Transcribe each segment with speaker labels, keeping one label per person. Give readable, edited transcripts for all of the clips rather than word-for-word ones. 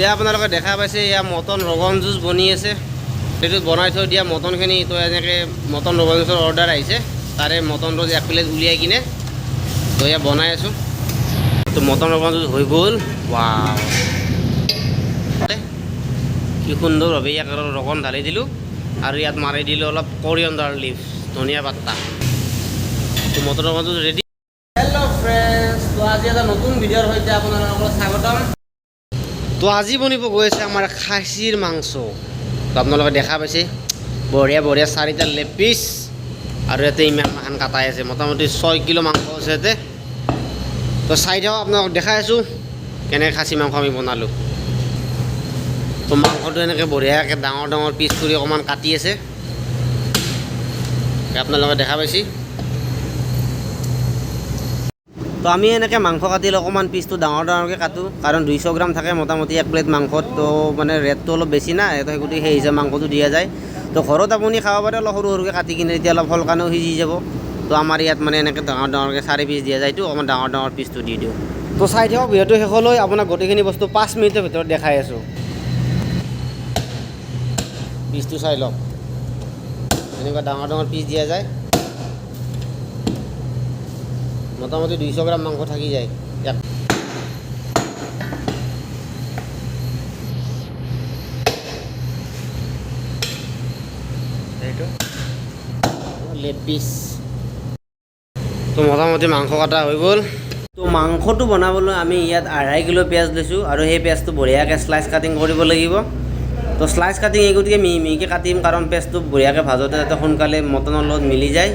Speaker 1: এয়া আপোনালোকে দেখা পাইছে, এয়া মটন ৰগন জুচ বনি আছে। সেইটো বনাই থৈ দিয়া মটনখিনি। তো এনেকৈ মটন ৰগন জুচৰ অৰ্ডাৰ আহিছে, তাৰে মটনটো এক প্লেট উলিয়াই কিনে তো এয়া বনাই আছোঁ। তো মটন ৰগন জুচ হৈ গ'ল। ৱাও, কি সুন্দৰভাৱে ইয়াক ৰগন ঢালি দিলোঁ আৰু ইয়াত মাৰি দিলোঁ অলপ কৰিয়ণ্ডাৰ লিভছ, ধনিয়া পাত্তা। তো mutton rogan josh ready. Hello' friends, তো আজি এটা নতুন ভিডিঅ'ৰ সৈতে আপোনালোকক স্বাগতম। তো আজি বনিব গৈ আছে আমাৰ খাচীৰ মাংস। তো আপোনালোকে দেখা পাইছে, বঢ়িয়া বঢ়িয়া চাৰিটা লেগ পিচ আৰু ইয়াতে ইমান মাখান কাটাই আছে। মোটামুটি 6 কিলো মাংস আছে ইয়াতে। তো চাই থাকক, আপোনালোকক দেখাই আছোঁ কেনেকৈ খাচী মাংস আমি বনালোঁ। তো মাংসটো এনেকৈ বঢ়িয়াকৈ ডাঙৰ ডাঙৰ পিচ কৰি অকণমান কাটি আছে, আপোনালোকে দেখা পাইছে। তো আমি এনেকৈ মাংস কাটিলে অকণমান পিচটো ডাঙৰ ডাঙৰকৈ কাটোঁ, কাৰণ 200 গ্ৰাম থাকে মোটামুটি এক প্লেট মাংসত। তো মানে ৰেটটো অলপ বেছি না, তো সেই গতিকে সেই হিচাপে মাংসটো দিয়া যায়। তো ঘৰত আপুনি খাব পাৰে অলপ সৰু সৰুকৈ কাটি কিনে, তেতিয়া অলপ সোনকালেও সিজি যাব। তো আমাৰ ইয়াত মানে এনেকৈ ডাঙৰ ডাঙৰকৈ চাৰি পিচ দিয়া যায়তো, অকণমান ডাঙৰ ডাঙৰ পিচটো দি দিওঁ। তো চাই থাকক ভিডিঅ'টো শেষলৈ, আপোনাক গোটেইখিনি বস্তু 5 মিনিটৰ ভিতৰত দেখাই আছোঁ। পিচটো চাই লওক, এনেকুৱা ডাঙৰ ডাঙৰ পিচ দিয়া যায়। মোটামুটি 200 গ্ৰাম মাংস থাকি যায় ইয়াত।
Speaker 2: এইটো
Speaker 1: লেগ পিচ। তো মোটামুটি মাংস কটা হৈ গ'ল। তো মাংসটো বনাবলৈ আমি ইয়াত 2.5 কিলো পিঁয়াজ লৈছোঁ আৰু সেই পিঁয়াজটো বঢ়িয়াকৈ শ্লাইচ কাটিং কৰিব লাগিব। তো শ্লাইচ কাটিং এই গতিকে মিহি মিহিকৈ কাটিম, কাৰণ পিঁয়াজটো বঢ়িয়াকৈ ভাজোতে যাতে সোনকালে মটনৰ লগত মিলি যায়।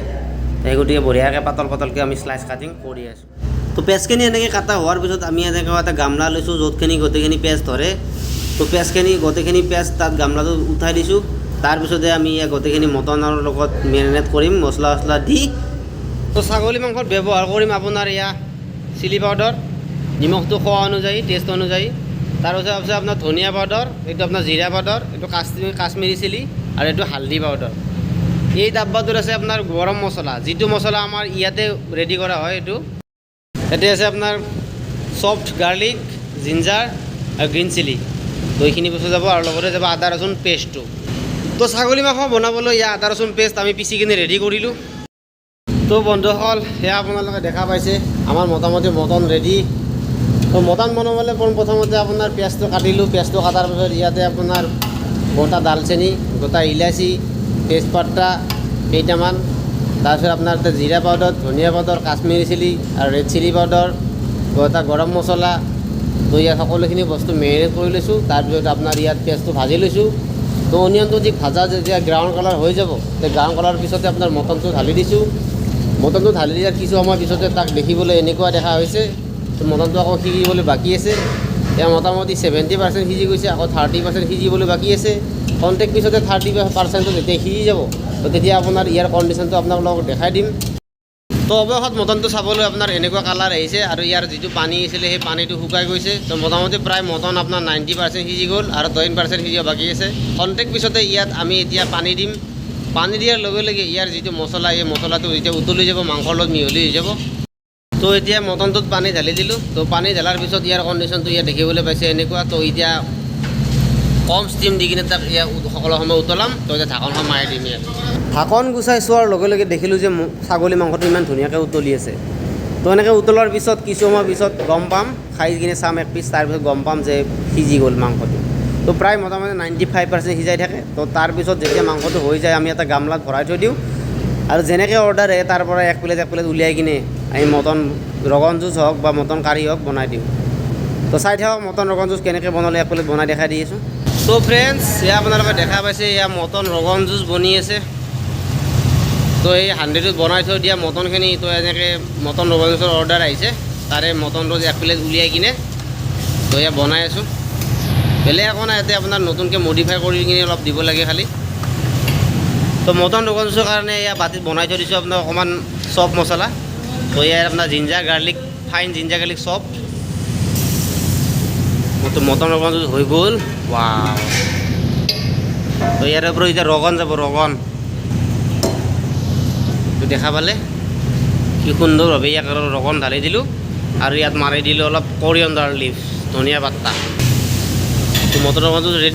Speaker 1: সেই গতিকে বঢ়িয়াকৈ পাতল পাতলকৈ আমি শ্লাইচ কাটিং কৰি আছোঁ। তো পিঁয়াজখিনি এনেকৈ কাটা হোৱাৰ পিছত আমি এনেকৈ এটা গামলা লৈছোঁ, য'তখিনি গোটেইখিনি পিঁয়াজ ধৰে। তো পিঁয়াজখিনি, গোটেইখিনি পিঁয়াজ তাত গামলাটোত উঠাই দিছোঁ। তাৰপিছতে আমি ইয়াত গোটেইখিনি মটনৰ লগত মেৰিনেট কৰিম মছলা চছলা দি। তো ছাগলী মাংসত ব্যৱহাৰ কৰিম আপোনাৰ এয়া চিলি পাউডাৰ, নিমখটো খোৱা অনুযায়ী, টেষ্ট অনুযায়ী। তাৰপিছত আছে আপোনাৰ ধনিয়া পাউডাৰ, এইটো আপোনাৰ জিৰা পাউডাৰ, এইটো কাশ্মীৰী চিলি আৰু এইটো হালধি পাউডাৰ। এই ডাব্বাটোত আছে আপোনাৰ গৰম মছলা, যিটো মছলা আমাৰ ইয়াতে ৰেডি কৰা হয় এইটো। ইয়াতে আছে আপোনাৰ চফ্ট গাৰ্লিক, জিঞ্জাৰ আৰু গ্ৰীণ চিলি। তো এইখিনি বস্তু যাব আৰু লগতে যাব আদা ৰচুন পেষ্টটো। তো ছাগলী মাংস বনাবলৈ ইয়াৰ আদা ৰচুন পেষ্ট আমি পিচি কিনে ৰেডি কৰিলোঁ। তো বন্ধুসকল, সেয়া আপোনালোকে দেখা পাইছে, আমাৰ মোটামুটি মটন ৰেডি। তো মটন বনাবলৈ পোনপ্ৰথমতে আপোনাৰ পিঁয়াজটো কাটিলোঁ। পিঁয়াজটো কটাৰ পিছত ইয়াতে আপোনাৰ গোটা দালচেনি, গোটা ইলাচি, তেজপাত্তা কেইটামান, তাৰপিছত আপোনাৰ তাতে জিৰা পাউডাৰ, ধনিয়া পাউডাৰ, কাশ্মীৰী চিলি আৰু ৰেড চিলি পাউডাৰ, গোটা গৰম মছলা। তো ইয়াত সকলোখিনি বস্তু মেৰিনেট কৰি লৈছোঁ। তাৰপিছত আপোনাৰ ইয়াত পিঁয়াজটো ভাজি লৈছোঁ। তো অনিয়নটো ঠিক ভাজা যেতিয়া ব্ৰাউন কালাৰ হৈ যাব, তে ব্ৰাউন কালাৰৰ পিছতে আপোনাৰ মটনটো ঢালি দিছোঁ। মটনটো ঢালি দিয়াৰ কিছু সময় পিছতে তাক দেখিবলৈ এনেকুৱা দেখা হৈছে। তো মটনটো আকৌ সিজিবলৈ বাকী আছে। এতিয়া মোটামুটি 70% সিজি গৈছে, আকৌ 30% সিজিবলৈ বাকী আছে। খন্তেক পিছতে 30%টো যেতিয়া সিজি যাব, তো তেতিয়া আপোনাৰ ইয়াৰ কণ্ডিশ্যনটো আপোনালোকক দেখাই দিম। তো অৱশেষত মটনটো চাবলৈ আপোনাৰ এনেকুৱা কালাৰ আহিছে আৰু ইয়াৰ যিটো পানী আছিলে, সেই পানীটো শুকাই গৈছে। তো মোটামুটি প্ৰায় মটন আপোনাৰ 90% সিজি গ'ল আৰু 10% সিজিব বাকী আছে। খন্তেক পিছতে ইয়াত আমি এতিয়া পানী দিম। পানী দিয়াৰ লগে লগে ইয়াৰ যিটো মছলা, এই মছলাটো যেতিয়া উতলি যাব, মাংসৰ লগত মিহলি হৈ যাব। তো এতিয়া মটনটোত পানী ঢালি দিলোঁ। তো পানী ঢালাৰ পিছত ইয়াৰ কণ্ডিশ্যনটো ইয়াত দেখিবলৈ পাইছে এনেকুৱা। তো এতিয়া কম ষ্টিম দি কিনে তাক ইয়াত সকলো সময় উতলাম। তো এতিয়া ঢাকনখন মাৰি দিম। ইয়াত ঢাকন গুচাই চোৱাৰ লগে লগে দেখিলোঁ যে ছাগলী মাংসটো ইমান ধুনীয়াকৈ উতলি আছে। তো এনেকৈ উতলাৰ পিছত কিছু সময় পিছত গম পাম, খাই কিনে চাম এক পিচ, তাৰপিছত গম পাম যে সিজি গ'ল মাংসটো। তো প্ৰায় মোটামুটি 95% সিজাই থাকে। তো তাৰপিছত যেতিয়া মাংসটো হৈ যায়, আমি এটা গামলাত ভৰাই থৈ দিওঁ আৰু যেনেকৈ অৰ্ডাৰ আহে, তাৰ পৰা এক প্লেট এক প্লেট উলিয়াই কিনে আমি মটন ৰগন জুচ হওক বা মটন কাৰী হওক বনাই দিওঁ। তো চাই থাকক, মটন ৰগন জুচ কেনেকৈ বনালে এক প্লেট বনাই দেখাই দি আছোঁ। তো ফ্ৰেণ্ডছ, এয়া আপোনালোকে দেখা পাইছে, এয়া মটন ৰগন জুচ বনি আছে। তো এই হাণ্ডিটোত বনাই থৈ দিয়া মটনখিনি। তো এনেকৈ মটন ৰগন জুচৰ অৰ্ডাৰ আহিছে, তাৰে মটনটো এক প্লেট উলিয়াই কিনে তো এয়া বনাই আছোঁ। বেলেগ একো নাই ইয়াতে, আপোনাৰ নতুনকৈ মডিফাই কৰি কিনে অলপ দিব লাগে খালি। তো মটন ৰগন জুচৰ কাৰণে এয়া বাতিত বনাই থৈ দিছোঁ আপোনাৰ অকণমান চব মছলা। তো ইয়াৰ আপোনাৰ ginger garlic, fine ginger garlic চব। তো মটন ৰগন জুচ হৈ গ'ল। ৱাও, তো ইয়াৰ ওপৰত এতিয়া ৰগন যাব, ৰগন। তো দেখা পালে, কি সুন্দৰভাৱে ইয়াক ৰগন ঢালি দিলোঁ আৰু ইয়াত মাৰি দিলোঁ অলপ কৰিয়ণ্ডাৰ লিভছ, ধনিয়া পাত্তা। মটৰৰ মাংসটো ৰেডি।